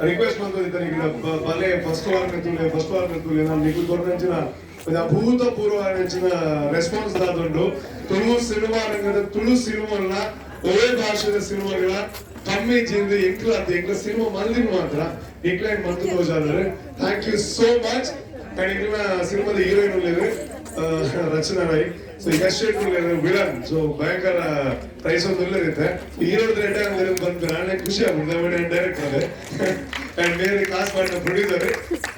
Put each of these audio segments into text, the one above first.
Request ಮಂತೊಂದಿತ್ತೆ, ನಿಕ್ಲ ಬಲೆ, first ವಾರ ತೂಲೆ, ಫಸ್ಟ್ ವಾರ ತೂಲೆ. ನಾನು ನಿಕ್ಲು ಕೊರ್ನಂಚಿನ ಒಂಜಿ ಅಭೂತಪೂರ್ವ ಅಂಚಿನ ರೆಸ್ಪಾನ್ಸ್ ದಾದುಂಡು. ತುಳು ಸಿನಿಮಾ ರಂಗದ ತುಳು ಸಿನಿಮಾಲ ಒವೇ ಭಾಷೆದ ಸಿನಿಮಾಗಳ ಕಮ್ಮಿ ಜಿಂದು ಎಂಕ್ಲ ಅತ್ತ, ಎಂಕ್ಲ ಸಿನಿಮಾ ಮಲ್ದಿನ ಮಾತ್ರ ನಿಕ್ಲೈನ್ ಮಂತು ತೋಜಾದ್ರೆ. Thank you so much. And ಎಂಕ್ಲ ಸಿನಿಮಾದ ಹೀರೋಯಿನ್ ಉಲ್ಲೇರು ರಚನಾ ರೈ. ಸೊ ಯಶ್ ಶೆಟ್ಟಿ ಉಲ್ಲೇರು ವಿಲನ್. ಸೊ ಭಯಂಕರ ಪ್ರೈಸ್ ಒಂದು ಉಲ್ಲೇರಿತ್ತೆ. ಹೀರೋ ರೆಡ್ಡಿ ಅಂದ್ರೆ ಬಂದು ನಾನೇ ಖುಷಿ ಆಗ್ಬಿಡ್ತು. ಡೈರೆಕ್ಟರ್ ಅಂಡ್ ಬೇರೆ ಕಾಸು ಪಾಡಿನ ಪ್ರೊಡ್ಯೂಸರ್,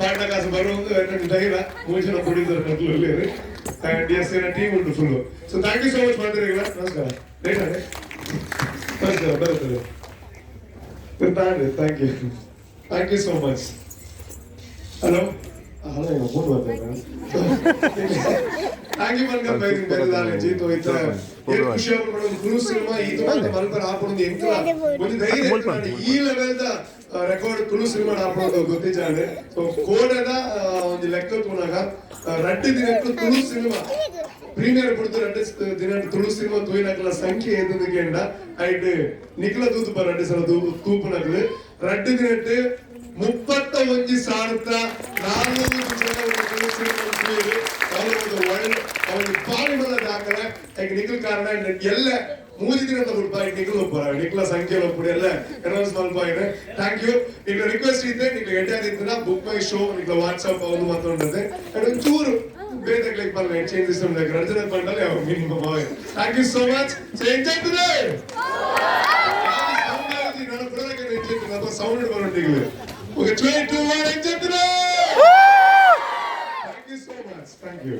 ಪಾಡಿನ ಕಾಸು ಬರುವುದು ಧೈರ್ಯ ಮೂರು ಜನ ಪ್ರೊಡ್ಯೂಸರ್ ನಕ್ಲು ಉಲ್ಲೇರು. ಅಂಡ್ ಎಸ್ ಏನ ಟೀಮ್ ಉಂಟು full. So thank you so much ಮಾತಾಡಿಲ್ಲ. ನಮಸ್ಕಾರ, ಲೇಟ್ ಆದೆ, ನಮಸ್ಕಾರ. ಬರುತ್ತದೆ. Thank you, thank you so much. Hello, hello, phone ಬರ್ತದೆ. Thank you. ಪನ್ಕ ಬೇರೆ ದಾಲೇಜಿ ತೋ ಇತ್ತ ಏನ್ ಖುಷಿ ಆಗ್ಬಿಟ್ಟು. ತುಳು ಸಿನಿಮಾ ಈತ ಮಾತ ಮಲ್ಪರ ಆಪುಂಡು ಎಂಕ್ಲ ಒಂಜಿ ಧೈರ್ಯ ಇತ್ತುಂಡು. ಈ ಲೆವೆಲ್ ದ ರೆಕಾರ್ಡ್ ತುಳು ಸಿನಿಮಾ ಆಪುಂಡು ಗೊತ್ತಿಜಾಂಡ್. ಸೊ ಕೋಡೆದ ಒಂಜಿ ಲೆಕ್ಕ ತೂನಗ 2 ದಿನಕ್ಕೆ ತುಳು ಸಿನಿಮಾ ಪ್ರೀಮಿಯರ್ ಪುಡ್ದು 2 ದಿನ ತುಳು ಸಿನಿಮಾ ತೂಯಿನಕಲ ಸಂಖ್ಯೆ ಏತಂದು ಕೇಂಡ ಐಟ್ ನಿಕ್ಲ ತೂತು 2 ಸಲ ತೂಪುನಕ್ಲು 2 ದಿನಟ್ಟು 31,400 ಜನ ಒಂದು ತುಳು ಸಿನಿಮಾ ತೂಯಿರು. ವರ್ಲ್ಡ್ ಅವನು ಬಾರಿ ಮಲ್ಲ ದಾಖಲೆ. ಐಕ್ ನಿಖಲ್ ಕಾರಣ. ಎಲ್ಲ 3 ದಿನದ ಬುಡ್ಪ ನಿಖಲ್ ಒಪ್ಪರ ನಿಖಲ ಸಂಖ್ಯೆ ಒಪ್ಪುಡು ಎಲ್ಲ ಅನೌನ್ಸ್ ಮಲ್ಪಾಯಿನ. Thank you. ನಿಕ್ಲ ರಿಕ್ವೆಸ್ಟ್ ಇದ್ದೆ, ನಿಕ್ಲ ಎಡ್ಡೆ ಆದಿತ್ತಿನ ಬುಕ್ ಮೈ ಶೋ, ನಿಕ್ಲ ವಾಟ್ಸ್ಆಪ್ ಒಂದು ಮಾತೊಂಡದೆ. ಅಂಡ್ ಒಂಚೂರು ಬೇರೆ ಕ್ಲಿಕ್ ಪನ್ಲೆ ಚೇಂಜ್ ಸಿಸ್ಟಮ್ ರಜನ ಪಂಡಲೆ minimum. Thank you so much. So enjoy today. ನಾನು ಕೊಡೋದಕ್ಕೆ enjoy sound ಬರೋಂಟಿಗೆ. Okay, 3, 2, 1, enjoy today. Thank you so much. Thank you.